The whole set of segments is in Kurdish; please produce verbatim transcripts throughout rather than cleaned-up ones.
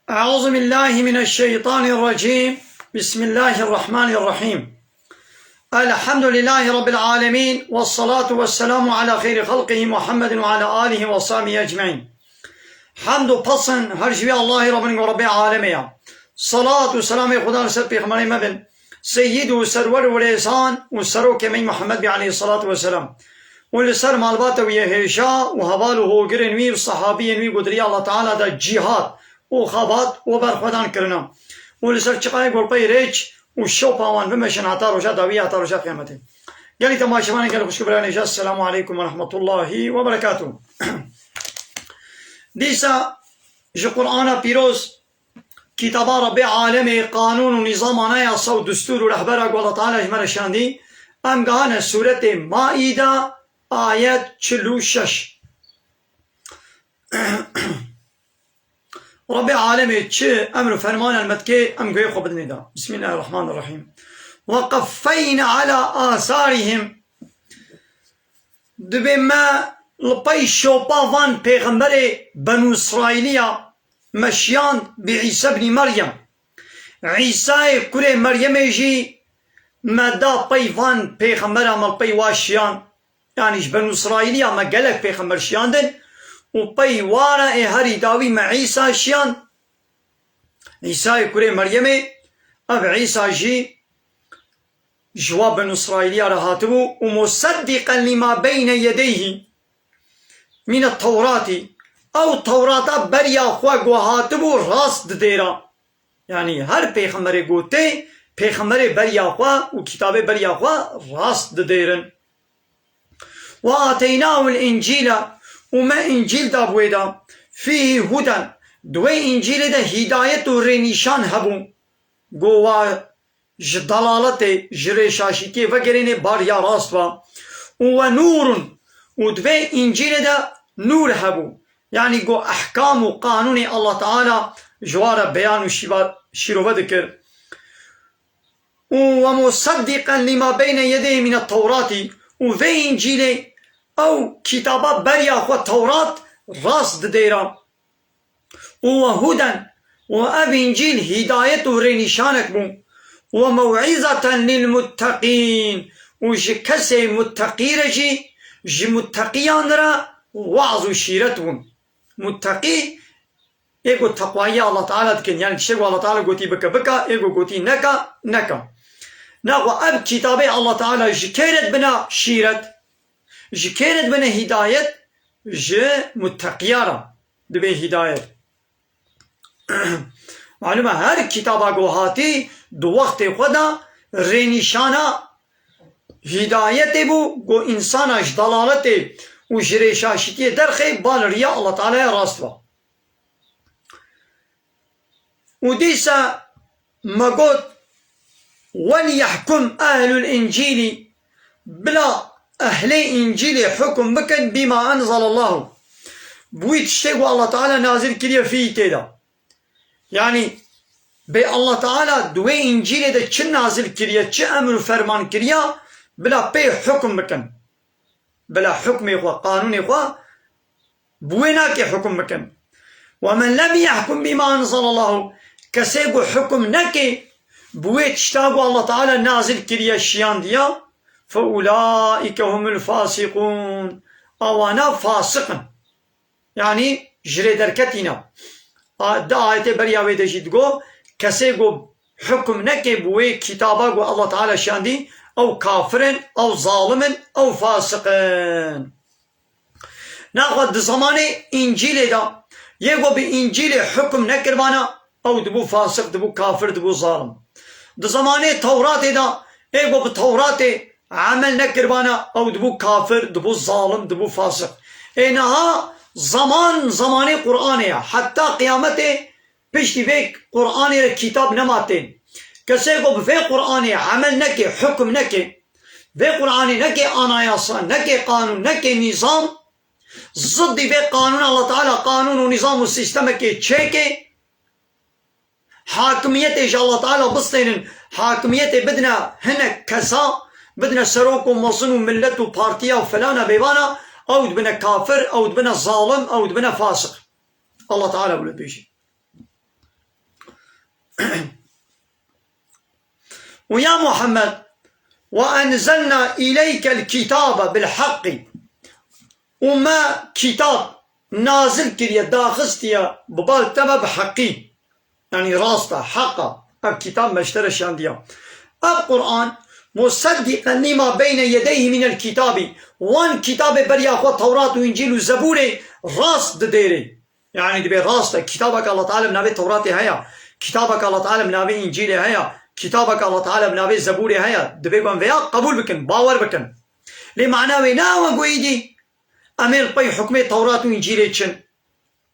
أعوذ بالله من الشيطان الرجيم. بسم الله الرحمن الرحيم. الحمد لله رب العالمين، والصلاة والسلام على خير خلقه محمد وعلى آله وصحبه أجمعين. Hemd û pesn her ji wî Allahê re bin ku Rebbê alemê ya. Salat û selamê Xudan li ser pêxemberê me bin. Seyyid û serwer û rêzan û serokê me Muhammed bî aleyhissalatu vesselam. Û li ser malbata wî yê hêja û heval û hogirên wî û sahabiyên wî ku di riya Allah Teala de cîhad û xebat û berxwedan kirina. Û li ser çiqayê golpeyê rêç û şopa wan bimeşin heta roja dawî, heta roja qiyametê. Gelî temaşevanên gelî xwişk û birayên hêja, Selamu aleykum ve rahmetullahi ve berekatuh. Dîsa ji Qur'ana Pîroz, kitaba Rebbê alemê, qanûn û nîzam, anayasa û destûr û rehbera ku Allah Teala ji me re şandî, em gihane sûretê Maîde, ayet çil û şeş. Rebbê alemê çi emr û ferman e li me dike, em guhê xwe bidinê de. Bismillahirrahmanirrahîm. Ve qeffeyne ala asarihim. Dibê me li pey şopa van pêxemberê Benû Îsraîliya me şiyand bi Îsa ibnî Meryem. Îsayê kurê Meryemê jî me da pey van pêxembera me li pey wa şiyand. Yanî ji Benû Îsraîliya me gelek pêxember şiyandin û pey wa re ê herî dawî me Îsa şiyand. Îsayê kurê Meryemê, ev Îsa jî ji wa Benû Îsraîliya re hatibû û museddiqen lima beyne yedeyhî mine tewratî, ew tewrata beriya xwe ku hatibû rast didêra. Yanî her pêxemberê ku tê, pêxemberê beriya xwe û kitabê beriya xwe rast didêrin. Ve ateynahul încîle, û me încîl da bi wê de, fîhî huden, di wê încîlê de hîdayet û rênîşan hebû. Ku wa ji dalaletê, ji rêşaşîtiyê vegerênê ba riya rast ve. Û ve nûrun, û di vê încîlê de nûr hebû. Yanî ku ehkam û qanûnê Allah Teala ji wa re beyan û şîva-, şîrove dikir. Û ve museddiqen lima beyne yedeyhî mine tewratî, û vê încîlê, ew kitaba beriya xwe tewrat, rast didêra. Û ve huden, û ev încîl hîdayet û rênîşanek bû. Û ve mewîzeten lil mutteqîn, û ji kesê mutteqî re jî, ji mutteqiyan re weaz û şîret bûn. Mutteqî, ê ku teqwayî Allah Teala dikin, yanî tiştê ku Allah Teala gotî bike, bike, ê ku gotî neke, neke. Naxwe ev kitabê Allah Teala ji kê re dibine şîret, ji kê re dibine hîdayet? Ji mutteqiya re dibe hîdayet. Malûm e, her kitaba ku hatî di wextê xwe de rênîşana hîdayetê bû, ku însana ji dalaletê û ji rêşaşîtiyê derxê ba li riya Allah Tealaya rast ve. Û dîsa me got, "Wel yehkum ehlul încîlî", bila ehlê încîlê hukum bikin, "bîma enzelallahu", bi wî tiştê ku Allah Teala nazil kiriye fî tê de. Yanî bê Allah Teala di wê încîlê de çi nazil kiriye, çi emr û ferman kiriye, bila pê hukum bikin. Bila hukmê xwe, qanûnê xwe bi wê nake hukum bikin. "Ve men lem yehkum bîma enzelallahu", kesê ku hukum neke bi wê tişta ku Allah Teala nazil kiriye, şiyandiye, "fe ulaîke humul fasîkûn", awana fasiq in. Yanî ji rê derketî ne. A, di ayetê beriya wê de jî digo, kesê ku hukum neke bi wê kitaba ku Allah Teala şandî, ew kafir in, ew zalim in, ew fasiq in. Naxwe di zemanê Încîlê de, yê ku bi Încîlê hukum nekiribana, ew dibû fasiq, dibû kafir, dibû zalim. Di zemanê Tewratê de, ê ku bi Tewratê emel nekiribana, ew dibû kafir, dibû zalim, dibû fasiq. Ê niha zeman, zemanê Qur'anê ye. Heta qiyametê piştî vê Qur'anê re kitab nema tên. Kesê ku bi vê Qur'anê emel neke, hukum neke, vê Qur'anê neke anayasa, neke qanûn, neke nîzam, ziddî vê qanûn, Allah Teala qanûn û nîzam û sîstemekê çêke, hakimiyetê ji Allah Teala bistênin, hakimiyetê bidine hinek kesa, bidine serok û mezin û millet û partiya û filana bêvana, ew dibine kafir, ew dibine zalim, ew dibine fasiq. Allah Teala wilo dibêje. Û ya Muhammed, "Ve enzelna ileykel kitabe bil haqqi." Û me kitab nazil kiriye, daxistiye bi bal te ve bi heqî. Yanî rast e, heq e. Ev kitab me ji te re şandiya. Ev Quran, museddiqen lima beyne yedeyhi minel kitabi. Wan kitabê beriya xwe Tewrat û Încîl û Zebûrê rast didêrê. Yanî dibê rast e. Kitabek Allah Teala bi navê Tewratê heye. Kitabek Allah Teala bi navê Încîlê heye. Kitabek Allah Teala bi navê Zebûrê heye. Dibê ku em vêya qebûl bikin, bawer bikin. Lê mana wê ne ew e ku êdî em ê li pey hukmê Tewrat û Încîlê çin.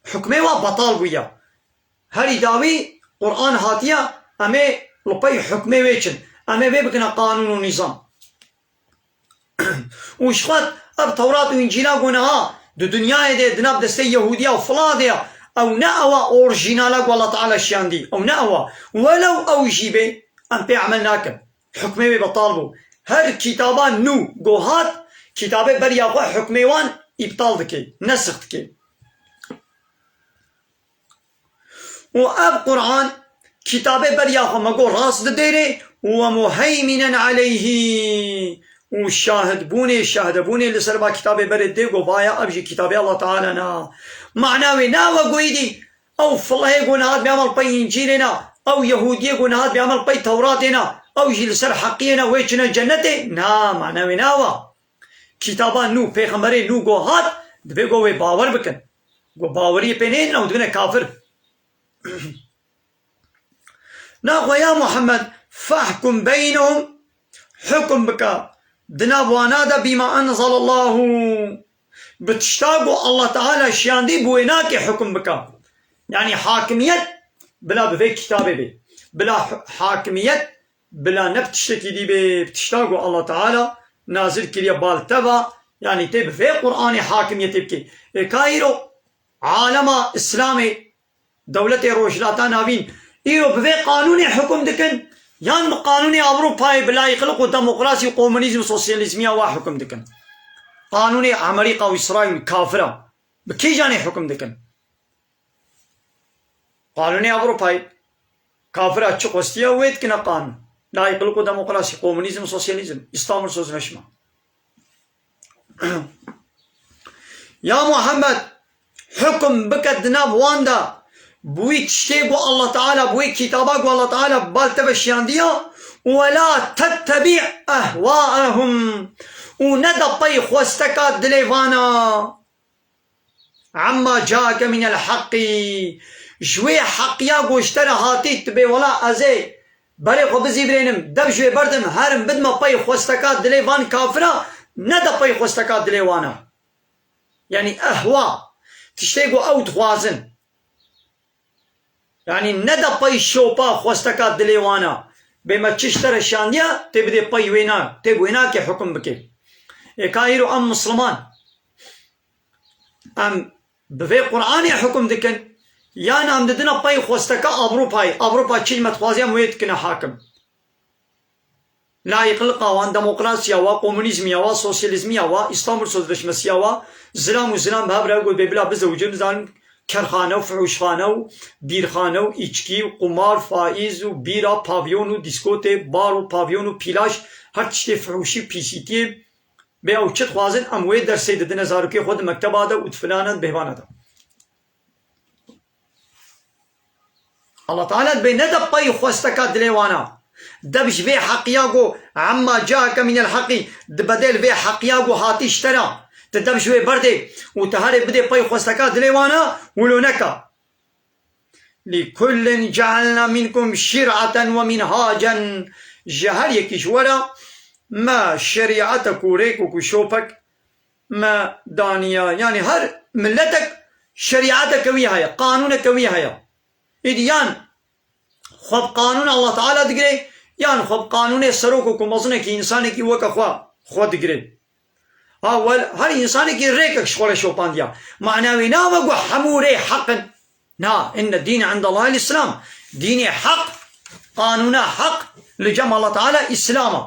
Hukmê wa betal bûye. Herî dawî Quran hatiye, em ê li pey hukmê wê çin. Em ê vê bikine qanûn û nîzam. Û ji xwe ev Tewrat û Încîla ku niha di dinyayê de di nav destê Yehûdiya û fila de ye, ew ne ew e orjînala ku Allah Teala şiyandî. Ew ne ew e. Welew ew jî bê, em pê emel nakin. Hukmê wê betal bû. Her kitaba nû ku hat, kitabê beriya xwe hukmê wan îptal dike, nesix dike. Û ev Quran kitabê beriya xwe me got rast didêrê û we muheyminen aleyhî û şahidbûnê, şahdebûnê li ser va kitabê berê dê got vaya ev jî kitabê Allah Teala na. Mana wê na we goyî dî ew filehê got nihat bi emel pey Încîlê na, ew Yehûdiyê got nihat bi emel pey Tewratê na, ew jî li ser heqiyê ne wê çine cennetê? Na, mana wê na wa. Kitaba nû, pêxemberê nû go hat, dibê go wê bawer bikin. Go baweriyê pê nêdin ew dibine kafir. Naxwe ya Muhammed, fahkum beynehum, hukum bike di nav wana de bîma enzelallahu. Bi tişta ku Allah Teala şiyandî bi wê nake hukum bike. Yanî hakimiyet bila bi vê kitabê bê. Bila h-, hakimiyet bila ne bi tiştekî dî bê, bi tişta ku Allah Teala nazil kiriye bal te va, yanî tê bi vê Qur'anê hakimiyetê bikê. Ê ka îro alema Îslamê, dewletê Rojhilata Navîn, îro bi vê qanûnê hukum dikin, yan bi qanûnê Ewropayê, bi layîqlik û demokrasî û komunîzm, sosyalîzmiya wa hukum dikin? Qanûnê Amerîka û Îsraîl kafir e. Bi kîjanê hukum dikin? Qanûnê Ewropayê kafir e, çi xwestiye wê dikine qanûn. Layîqlik û demokrasî, komunîzm, sosyalîzm, Îstanbul Sözleşme. Ya Muhammed, hukum bike di nav wan de, bi wî tiştê ku Allah Teala, bi wî kitaba ku Allah Teala bal te ve şiyandiya, û we la tettebî ehwaehum, û nede pey xwesteka dilê vana. Amma caeke minel haqqî, ji wê heqiya ku ji te re hatî, tu bê wela ez ê berê xwe bizîvirênim, dev ji wê berdim, herim bidime pey xwesteka dilê van kafira, nede pey xwesteka dilê wana. Yanî ehwa, tiştê ku ew dixwazin. Yanî nede pey şopa xwesteka dilê wana. Bê me çi ji te re şandiya, tê bidê pey wê na, tê bi wê nake hukum bikê. Ê ka îro em misliman, em bi vê Qur'anê hukum dikin, yan em didine pey xwesteka Ewropayê. Ewropa çi ji me dixwaze em wê dikine hakim. Layîqlika wan, demokrasiya wa, komunîzmiya wa, sosyalîzmiya wa, Îstanbul Sözleşmesiya wa, zilam û zilam bi hev re got bê bila bizewicin, zalim kerxane û fihûşxane û bîrxane û îçkî û qumar, faîz û bîra, pavyon û dîskotê, bar û pavyon û pîlaj, her tiştê fihûşî, pîsîtiyê. Bê ew çi dixwazin, em wê dersê didine zarokê xwe di mekteba de û di filana de, bêhvana de. Allah Teala dibê nede pey xwesteka dilê wana. Dev ji vê heqiya ku emma caeke minel heqî, di bedel vê heqiya ku hatî ji te re, tu dev ji wê berdê û tu herê bidê pey xwesteka dilê wana, wilo neka. Likullin cealna minkum şîr'eten ve minhacen. Ji her yekî ji we re me şerîetek û rêkek û şopek me daniya. Yanî her miletek şerîeteke wî heye, qanûneke wî heye. Îdî yan xwe bi qanûna Allah Teala digire, yan xwe bi qanûnê serok û ku mezinekî, însanekî weke xwe, xwe digire. Ha, wel, her însanekî rêkek ji xwe re şopandiya. Mana wê nave ku hemû rê heq in. Na, inne dîne indallahil Îslam. Dînê heq, qanûna heq li cem Allah Teala Îslam e.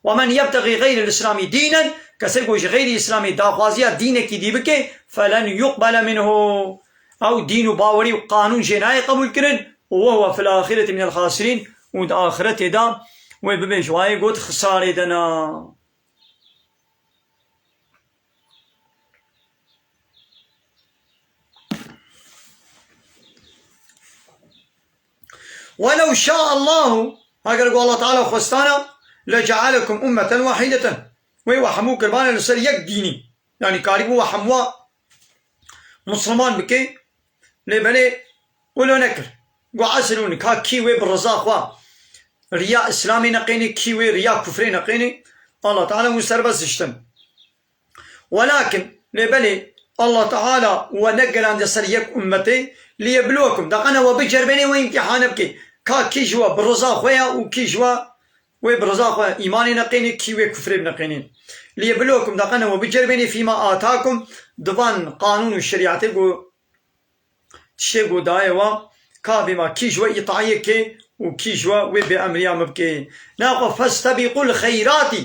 Ve men yebtexî xeyrel Îslamî dînen, kesê ku ji xeyrî Îslamê daxwaziya dînekî dî bike, felen yuqbele minhu. Ew dîn û bawerî û qanûn jê nayê qebûlkirin, وهو في الآخرة من الخاسرين، û di axiretê de wê bibê ji wayê got xisarê de ne. ولو شاء الله، heger ku Allah Teala xwestana, لجعلكم أمة واحدة، wê we hemû kirbane li ser yek dînî. Yanî karîbû we hemû Musulman bike, lê belê wilo nekir. Got, esil û nika kî wê bi riza xwe riya Îslamê neqênê, kî wê riya kufrê neqênê, Allah Teala hûn serbest diştin. Welakin, lê belê Allah Teala we negelandiye ser yek ummetê, liyebluwekum, daqene we biceribênê, we îmtîhane bike, ka kî ji we bi riza xwe ya û kî ji we wê bi riza xwe îmanê neqênê, kî wê kufrê neqênê. Liyebluwekum, daqene we biceribênê, fîma atakum, di van qanûn û şerîetê ku tiştê ku daye we, ka bê ma kî ji we îtaiyê ke û kî ji we wê bêemriya min bike. Naxwe festebîqul xeyratî.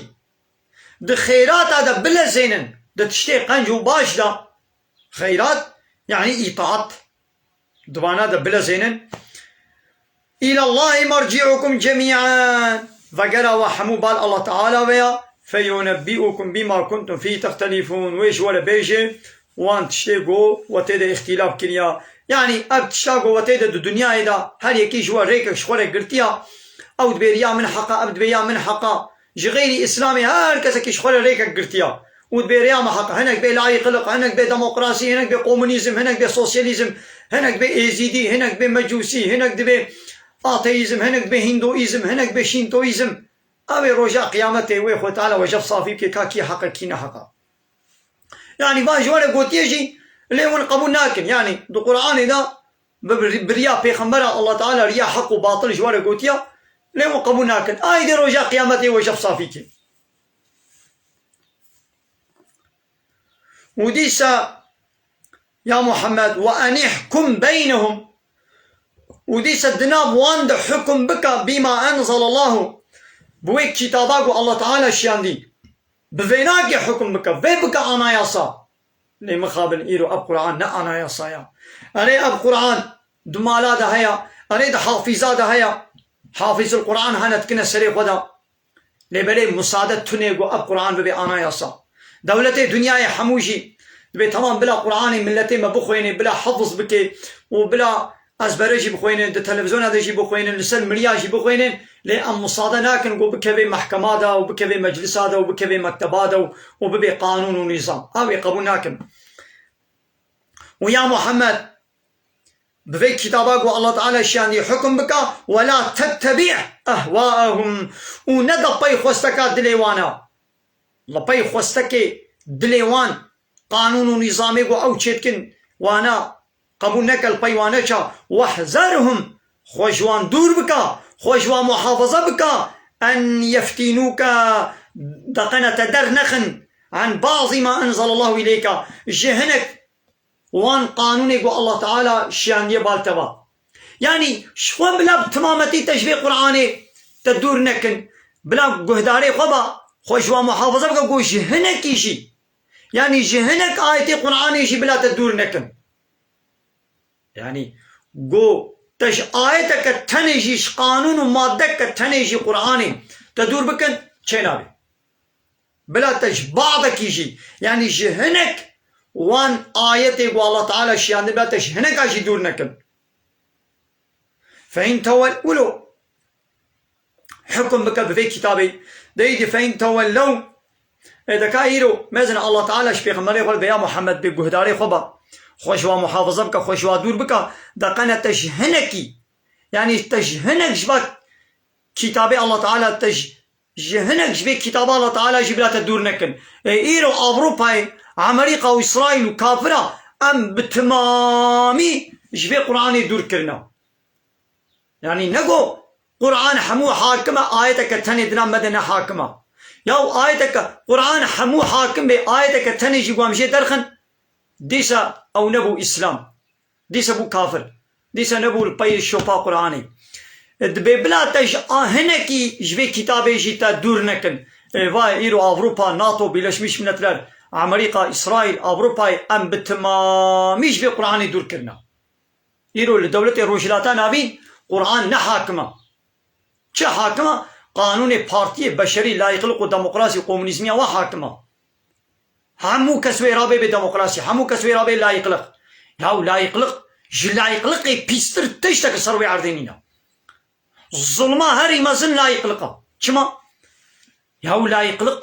Di xeyrata de bilezênin, di tiştê qenc û baş de. Xeyrat, yanî îtaat. Di vana de bilezênin. Îlallahî merci'ukum cemî'an. Vegera we hemû bal Allah Teala ve ya. Feyunebbi'ukum bîma kuntum fîhî textelîfûn. Wê ji we re bêje, wan tiştê ku we tê de îxtîlaf kiriya. Yanî ev tişta ku we tê de di dinyayê de her yekî ji we rêkek ji xwe re girtiya. Ew dibê riya min heqa, ev dibê ya min heqa. Ji xeyrî Îslamê her kesekî ji xwe re rêkek girtiya û dibê rêya me heq, hinek bê layîqiliq, hinek bê demokrasî, hinek bê komunîzm, hinek bê sosyalîzm, hinek bê êzîdî, hinek bê mecûsî, hinek dibê ateîzm, hinek dibê hîndoîzm, hinek bê şîntoîzm. Ew ê roja qiyametê wê Xwedê Teala we jev safî bike ka kî heq e, kî ne heq e. Yanî van ji we re gotiye jî lê hûn qebûl nakin. Yanî di Quranê de bi, bi, bi riya pêxembera Allah Teala riya heq û batil ji we re gotiya, lê hûn qebûl nakin. Aydê roja qiyametê we jev safî ke. Û dîsa, ya Muhammed, we enîhkum beynehum. Û dîsa di nav wan de hukum bika bîma enzelallahu. Bi wê kitaba ku Allah Teala şiyandî. Bi vênakê hukum bike, vê bike anayasa. Lê mixabin îro ev Quran ne anayasa ya. Erê ev Quran di mala de heye, erê di hafîza de heye. Hafîzul Quran hene dikine serê xwe de. Lê belê musade tune ku ev Quran bibe anayasa. Dewletê dinyayê hemû jî dibê tamam bila Quranê milletê me bixwêne, bila hifz bike û bila ezbere jî bixwênin, di televîzyona de jî bixwênin, li ser mirya jî bixwênin, lê em musade nakin ku bikeve mehkema de û bikeve meclisa de û bikeve mekteba de û, û bibe qanûn û nîzam. Ew ê qebûl nakin. Û ya Muhammed, bi vê kitaba ku Allah Teala şiyandî hukum bika, "Wela tettebî ehwaehum." Û nede pey xwesteka dilê wana. Li pey xwestekê dilê wan, qanûn û nîzamê ku ew çêdikin, wana qebûl neke, li pey wan neça. "Wehzerhum", xwe ji wan dûr bika, xwe ji wan muhafaza bika, "en yeftinûke", daqene te dernexin, "en bazî ma enzelallahu îleyke", ji hinek wan qanûnê ku Allah Teala şiyandiye bal te va. Yanî ji xwe bila bi timametî te ji vê Quranê te dûr nekin. Bila guhdarê xwe ba, xwe ji wan muhafaza bike ku ji hinekî jî, yanî ji hinek ayetê Quranê jî bila te dûr nekin. Yanî ku te ji ayeteke tenê jî, ji qanûn û maddeke tenê jî Quranê te dûr bikin, çênabe. Bila te ji badekî jî, yanî ji hinek wan ayetê ku Allah Teala şiyandin, bila te ji hineka jî dûr nekin. Fe in tewel-, wilo hukum bike bi vê kitabê. Deyî dî fe in tewellew, ê deka îro mezin Allah Teala ji pêxemberê xwe ve ya Muhammed bê guhdarê xwe ba. Xwe ji wan muhafaza bike, xwe ji wan dûr bike. Daqene te ji hinekî, yanî te ji hinek ji va kitabê Allah Teala te ji Ji hinek ji vê kitaba Allah Teala jî bila te dûr nekin. Ê îro Ewropayê, Amerîka û Îsraîl û kafira em bi timamî ji vê Quranê dûr kirine. Yanî ne got Quran hemû hakim e, ayeteke tenê dina me de ne hakim e. Ya ayeteke, Quran hemû hakim bê, ayeteke tenê jî ku em jê derxin, dîsa ew nebû Îslam. Dîsa bû kafir. Dîsa nebû li pey şopa Quranê. Dibê bila te ji a hinekî ji vê kitabê jî te dûr nekin. Ê, vay, îro Avrupa, NATO, Birleşmiş Milletler, Amerîka, Îsraîl, Avrupayê em bi timamî ji vê Quranê dûr kirine. Îro li dewletê Rojhilata Navîn Quran ne hakim e. Çi hakim e? Qanûnê partiyê beşerî, layîqliq û demokrasî û komunîzmiya we hakim e. Hemû kes wê rabê bê demokrasî, hemû kes wê rabê layîqliq. Yaw layîqliq, ji layîqliqê pîstir tiştek li ser wê erdê nîne. Zulma herî mezin layîqliq e. Çima? Yaw layîqliq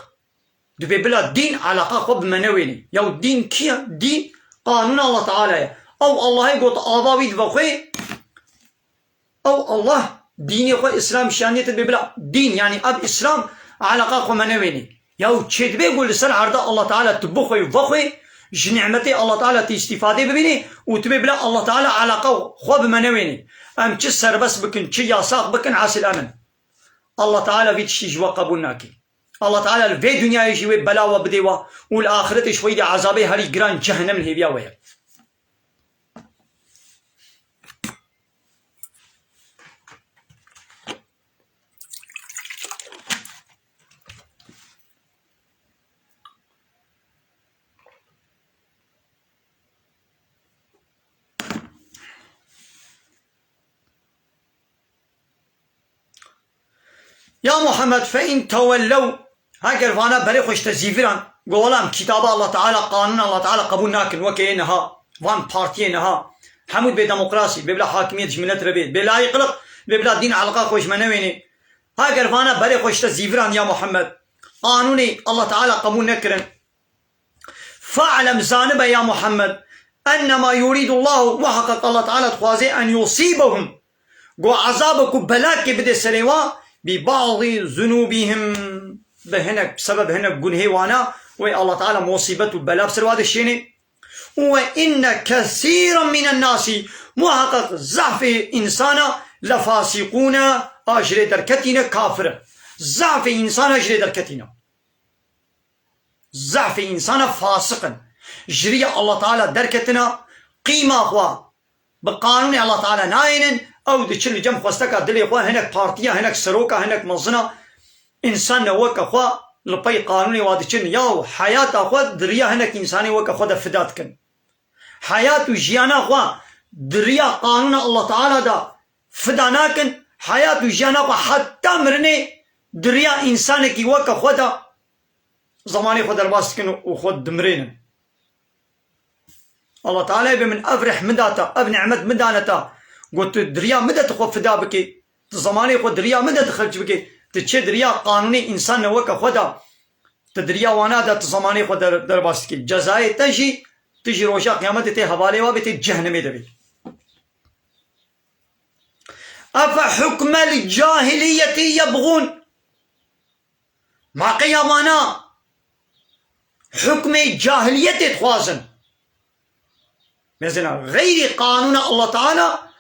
dibê bila dîn eleqa xwe bi me newênê. Yaw dîn kî ye? Dîn qanûna Allah Teala ye. Ew Allahê got ava wî dibe xwê, Ew Allah dînê xwe Îslam şaniyê te dibê bila dîn, yanî ev Îslam eleqa xwe me newênê. Yaw çêdibe ku li ser erda Allah Teala tu bixwê vexwê, ji nîmetê Allah Teala tu îstîfadê bibînê û tu bê bila Allah Teala eleqa xwe bi me newênê. Em çi serbest bikin, çi yasax bikin, hasil em in. Allah Teala vî tiştî ji we qebûl nake. Allah Teala li vê dinyayê jî wê bela we bidê we û li axiretê ji xwe yî de ezabê herî giran cehennem li hêviya we ye. Ya Muhammed, fe in tewellew, heger vana berê xwe ji te zîviran, go wela em kitaba Allah Teala, qanûna Allah Teala qebûl nakin, weke yê niha, van partiyê niha, hemû dibê demokrasî, dibê bila hakimiyet ji milet re bê, dibê layîqliq, dibê bila dîn eleqa xwe ji me newênê. Heger vana berê xwe ji te zîviran ya Muhammed, qanûnê Allah Teala qebûl nekirin, Fe'lem, zanibe ya Muhammed, ennema yuridullahu, muheqeq Allah Teala dixwaze, en yusibahum, go ezabek û belakê bide serê wa, bi ba'dî zunubihim, bi hinek, bi sebeb hinek gunhê wana, wê Allah Teala musîbet û bela bi ser wa de şênê. Û ve inne kesîran minen nasî, muheqeq zehfê însana, lefasîqûne, a ji rê derketîne, kafir e. Zehfê însana ji rê derketîne. Zehfê însana fasiq in. Ji riya Allah Teala derketina, qîma xwe bi qanûnê Allah Teala nayênin, ew diçin li cem xwesteka dilê xwe, hinek partiya, hinek seroka, hinek mezina, însan ne weke xwe li pey qanûnê wa diçin, yaw heyata xwe di riya hinek însanê weke xwe de fida dikin. Heyat û jiyana xwe di riya qanûna Allah Teala de fida nakin, heyat û jiyana xwe heta mirinê di riya însanekî weke xwe de zemanê xwe derbas dikin û xwe dimirênin. Allah Teala bê min ev rih min da te, ev nimet min dane te. Got tu di riya min de tu xwe fida bikê, tu zemanê xwe di riya min de tu xerc bikê, tu çê di riya qanûnê însan ne weke xwe de, tu di riya wana de tu zemanê xwe der-, derbas dikê. Cezayê te jî, tu jî roja qiyametê tê hevalê wa bê, tê cehennemê de bê. Efe hukmel cahiliyetî yebğûn. Ma qey ya vana hukmê cahiliyetê dixwazin? Mesela, xeyrî qanûna Allah Teala,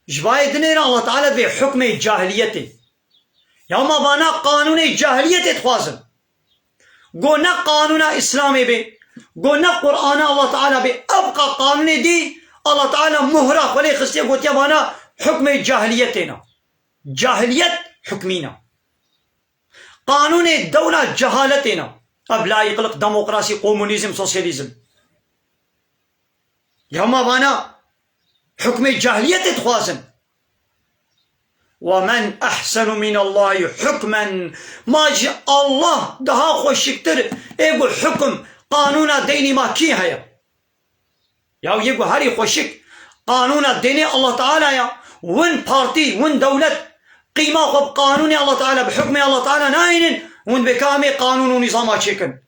ji bayê dinêre Allah Teala divê hukmê cahiliyetê. Ya ma vana qanûnê cahiliyetê dixwazin. Go ne qanûna Îslamê bê, go ne Qur'ana Allah Teala bê, evqa qanûnê dî Allah Teala muhra xwe lê xistiye, gotiye vana hukmê cahiliyetê ne. Cahiliyet hukmî ne. Qanûnê dewla cehaletê ne. Ev layîqlik, demokrasî, komunîzm, sosyalîzm. Ya ma vana hukmê cahiliyetê dixwazin. Ve men ehsenu minallahî hukmen. Ma ji Allah daha xweşiktir ê ku hukum, qanûna deynî ma kî heye? Ya yê ku herî xweşik qanûna deynê Allah Teala ya. Win partî, win dewlet qîma xwe bi qanûnê Allah Teala, bi hukmê Allah Teala nayînin, hûn dibê ka em ê qanûn û nîzama çêkin.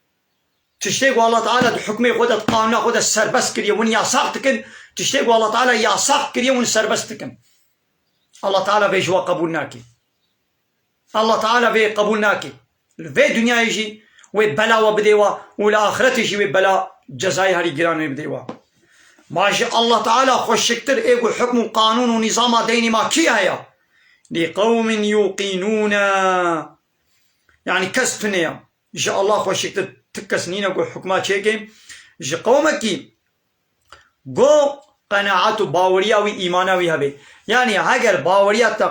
Tiştê ku Allah Teala di hukmê xwe de, di qanûna xwe de serbest kiriye, hûn yasax dikin. Tiştê ku Allah Teala yasax kiriye, hûn serbest dikin. Allah Teala vê ji we qebûl nake. Allah Teala vê qebûl nake. Li vê dinyayê jî wê bela we bidê we û li axiretê jî wê bela cezayê herî giran wê bidê we. Ma ji Allah Teala xweşiktir ê ku hukm û qanûn û nîzama deynê ma kî heye? Li qewmin yuqînûne. Yanî kes tune ye. Ji Allah xweşiktir ti kes nîne ku hukma çêke. Ji qewmekî go qenaet û baweriya wî, îmana wî hebe. Yanî heger baweriya te,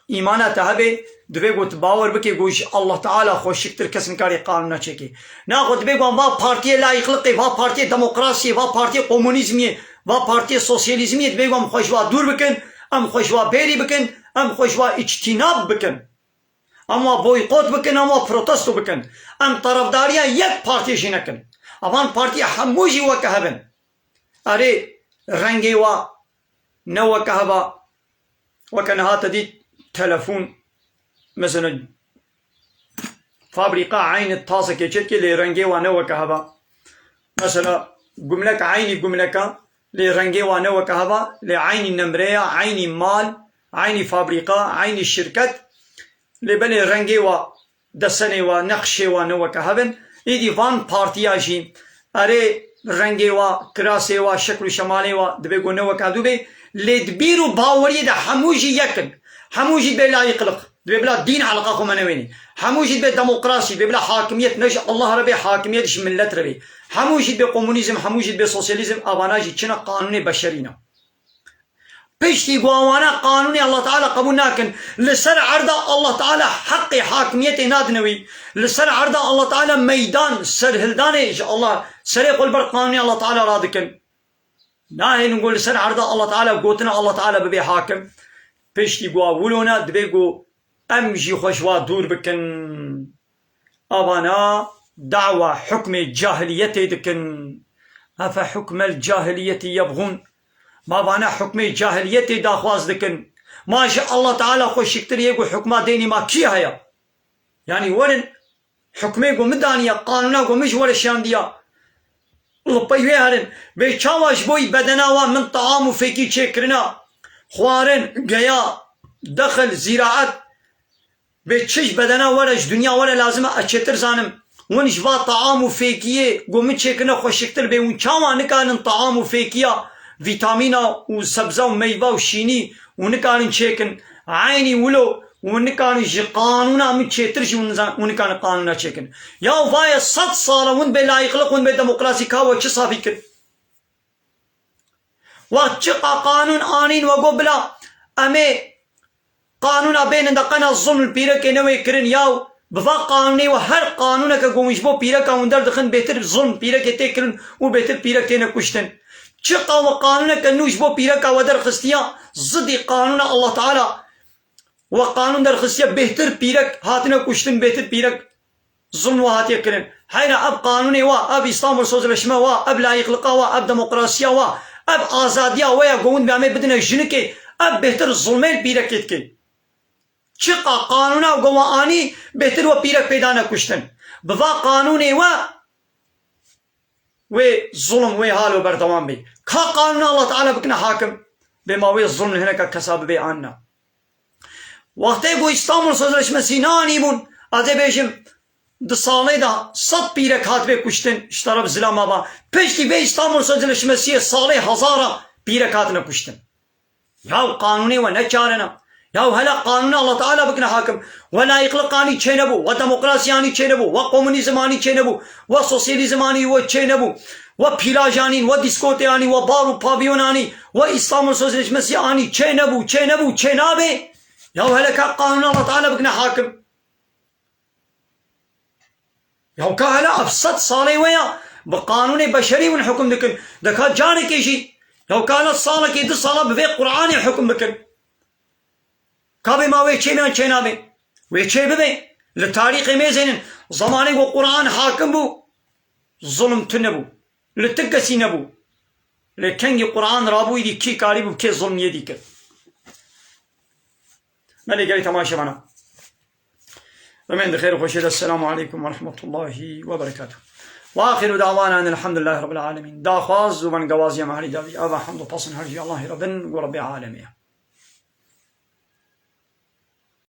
îmana te hebe, divê ku tu bawer bike ku ji Allah Teala xweşiktir kes nikarê qanûna çêke. Naxwe dibê ku va partiyê layîqliqê, va partiyê demokrasiyê, va partiyê komunîzmiyê, Va partiyê sosyalîzmiyê dibê ku em xwe ji wa dûr bikin, em xwe ji wa bêrî bikin, em xwe ji wa îctînab bikin. Em wa boykot bikin, em wa protesto bikin. Em terefdariya yek partiyê jî nekin. Evan partiya hemû jî weke hev in. Erê, rengê wa ne weke hev a. Weke niha te dît telefon, mesela, fabrîka eynî tasekê çêdikê, lê rengê wa ne weke hev a. Mesela, gumlek eynî gumlek a, lê rengê wa ne weke hev a, lê eynî nemrê ya, eynî mal, eynî fabrîka, eynî şirket, lê belê rengê wa, desenê wa, neqşê wa ne weke hev in. Îdî van partiya jî, erê, rengê wa, kirasê wa, şekl û şemalê wa dibê ku ne weke hev dû bê, lê di bîr û baweriyê de hemû jî yek in. Hemû jî dibê layîqliq. Dibê bila dîn eleqa xwe me newênî. Hemû jî dibê demokrasî, dibê bila hakimiyet ne ji Allah re bê, hakimiyet ji millet re bê. Hemû jî dibê komunîzm, hemû jî dibê sosyalîzm, evana jî çi ne, qanûnê beşerî ne. Piştî ku ewana qanûnê Allah Teala qebûl nakin, li ser erda Allah Teala heqê hakimiyetê nadine wî, li ser erda Allah Teala meydan serhildanê ji Allah serê xwe li ber qanûnê Allah Teala radikin. Nahêlin ku li ser erda Allah Teala gotina Allah Teala bibe hakim. Piştî ku wilo ne, dibê ku em jî xwe ji wa dûr bikin. Avana dawa hukmê cahiliyetê dikin. Efe hukmel cahiliyetî yebxûn. Ma vana hukmê cahiliyetê daxwaz dikin. Ma ji Allah Teala xweşiktir yê ku hukma dênî ma kî heye? Yanî werin, hukmê ku min daniye, qanûna ku min ji we re şandiya, li pey wê herin. Vê çawa ji bo bedena wa min taam û fêkî çêkirina, xwarin, geya, dexil, zîraet, vê çi ji bedena we re, ji dinya we re lazim e, ez çêtir zanim. Hûn ji va taam û fêkiyê ku min çêkirine xweşiktir bê, hûn çawa nikarin taam û fêkiya, vîtamîna û sebza û meyve û şînî û nikarin çêkin? Eynî wilo û nikarin ji qanûna min çêtir jî hûn nizan-, hûn nikarin qanûna çêkin. Ya vaye sed sal e hûn bê layîqliq, hûn bê demokrasî, ka we çi safî kir? Wext çiqa qanûn anîn we got bila em ê qanûna bênin de qena zulm li pîrekê newê kirin, yaw bi va qanûnê we her qanûneke ku hûn ji bo pîreka hûn derdixin bêtir zulm pîrekê tê kirin û bêtir pîrek têne kuştin. Çiqa we qanûneke nû ji bo pîreka we derxistiya zidî qanûna Allah Teala, we qanûn derxistiye, bêhtir pîrek hatine kuştin, bêhtir pîrek zulm we hatiye kirin. Heyra ev qanûnê wa, ev Îstanbul Sözleşme wa, ev layîqliqa wa, ev demokrasiya wa, ev azadiya we ya ku hûn bi em ê bidine jinikê, ev bêhtir zulmê li pîrekê dike. Çiqa qanûna ku we anî, bêhtir we pîrek pêda ne kuştin. Bi va qanûnê we wê zulm, wê halo berdewam bê. Ka qanûna Allah Teala bikine hakim, bê ma wê zulm li hineka kesa bibê an na. Wextê ku Îstanbul Sözleşmesî neanîbûn, ez ê bêjim, di salê de sed pîrek hatibê kuştin ji teref zilama ve. Piştî vê Îstanbul Sözleşmesiyê salê hezara pîrek hatine kuştin. Yaw qanûnê we ne çare ne. Yaw hele qanûna Allah Teala bikine hakim. We layîqliq anî çênebû, we demokrasî anî çênebû, we komunîzm anî çênebû, we sosyalîzm anî we çênebû, we pîlaj anîn, we dîskotê anî, we bar û pavyon anî, we Îstanbul Sözleşmesi anî çênebû, çênebû, çênabe. Yaw hele ka qanûna Allah Teala bikine hakim. Yaw ka hele ev sed salê we ya, bi qanûnê beşerî hûn hukm dikin. De ka carekê jî, yaw ka hele salekê, du sala bi vê Qur'anê hukm bikin. Ka bê ma wê çê be yan çê nabe? Wê çê bibe. Li tarîxê mêzênin, zemanê ku Qur'an hakim bû, zulm tune bû. Li ti kesî nebû. Lê kengî Qur'an rabû, îdî kî karîbû, kê zulm yê dî kir. Me lê gelî temaşevana. Bimên di xêr û xweşê de. Esselamu aleykum ve rahmetullahi ve berekatuh. Ve axiru da'wana enelhamdülillahi rabbil alemin. Daxwaz û bengewaziya me herî dawî, ava hemd û pesn her jî Allahî re bin, ku Rebbê alemê ye.